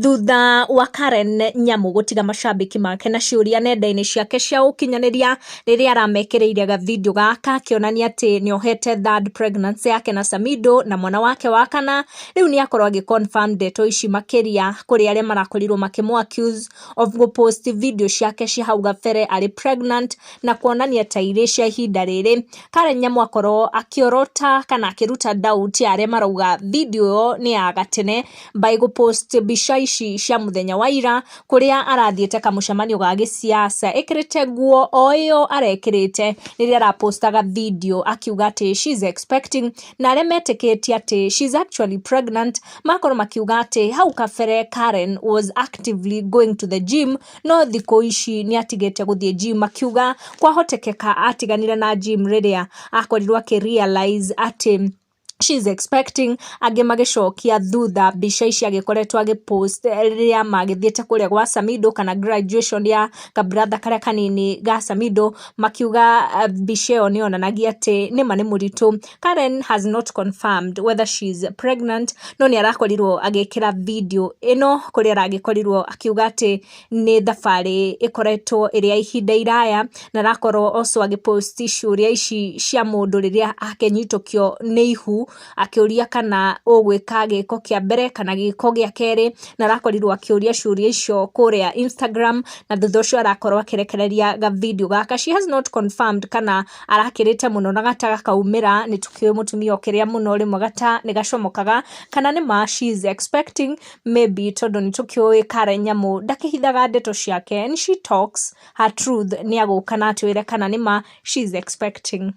Thutha wa Karen Nyamu gũtiga macambĩki make na ciũria nenda-inĩ ciake cia ũkinyanĩria rĩrĩa aramekĩrĩire ga video gaka akĩonania atĩ nĩohete third pregnancy yake na Samido na mwana wake wa kana, rĩu nĩakorwo agĩ confirm ndeto ici makĩria kũrĩ arĩa marakorirwo makĩmũ accuse of gũpost video ciake cia hau gabere arĩ pregnant na kuonania ta irĩ cia ihinda rĩrĩ. Karen Nyamu akorwo akĩorota kana akĩruta doubt ya arĩa marauga video ĩyo nĩ ya gatene by gũpost mbica ici cia mũthenya wa ira kũrĩa arathiĩte kamũcemanio ga gĩsiasa ĩkĩrĩte nguo o ĩyo arekĩrĩte rĩrĩa arapostaga video akiuga atĩ she's expecting, na arĩa metĩkĩtie atĩ she's actually pregnant makorwo makiuga atĩ hau kabere Karen was actively going to the gym, no thikũ ici nĩ atigĩte gũthiĩ gym, akiuga kwahotekeka atiganire na gym rĩrĩa akorirwo akĩ realize atĩ she's expecting. Angĩ magĩcokia thutha mbica ici agĩkoretwo agĩpost rĩrĩa magĩthiĩte kũrĩa gwa Samido kana graduation ya kabratha karĩa kanini ga Samido, makiuga mbica ĩyo nĩ yonanagia atĩ nĩma nĩ mũritũ. Karen has not confirmed whether she's pregnant, no nĩ arakorirwo agĩkĩra video ĩno kũrĩa aragĩkorirwo akiuga atĩ nĩ thabarĩ ĩkoretwo ĩrĩ ya ihinda iraya, na arakorwo also agĩpost ciũria ici cia mũndũ rĩrĩa akĩnyitũkio nĩ ihu, akĩũria kana ũgwĩka gĩko kĩa mbere kana gĩko gĩa kerĩ, na arakorirwo akĩũria ciũria icio kũrĩa Instagram, na thutha ũcio arakorwo akĩrekereria ga video gaka. She has not confirmed kana arakĩrĩte mũno na gata gakaumĩra, nĩ tũkĩũĩ mũtumia ũkĩrĩa mũno rĩmwe gata nĩ gacomokaga, kana nĩ ma she is expecting maybe, tondũ nĩ tũkĩũĩ Karen Nyamu ndakĩhithaga ndeto ciake and she talks her truth. Nĩ agũka na atwĩre kana nĩ ma she is expecting.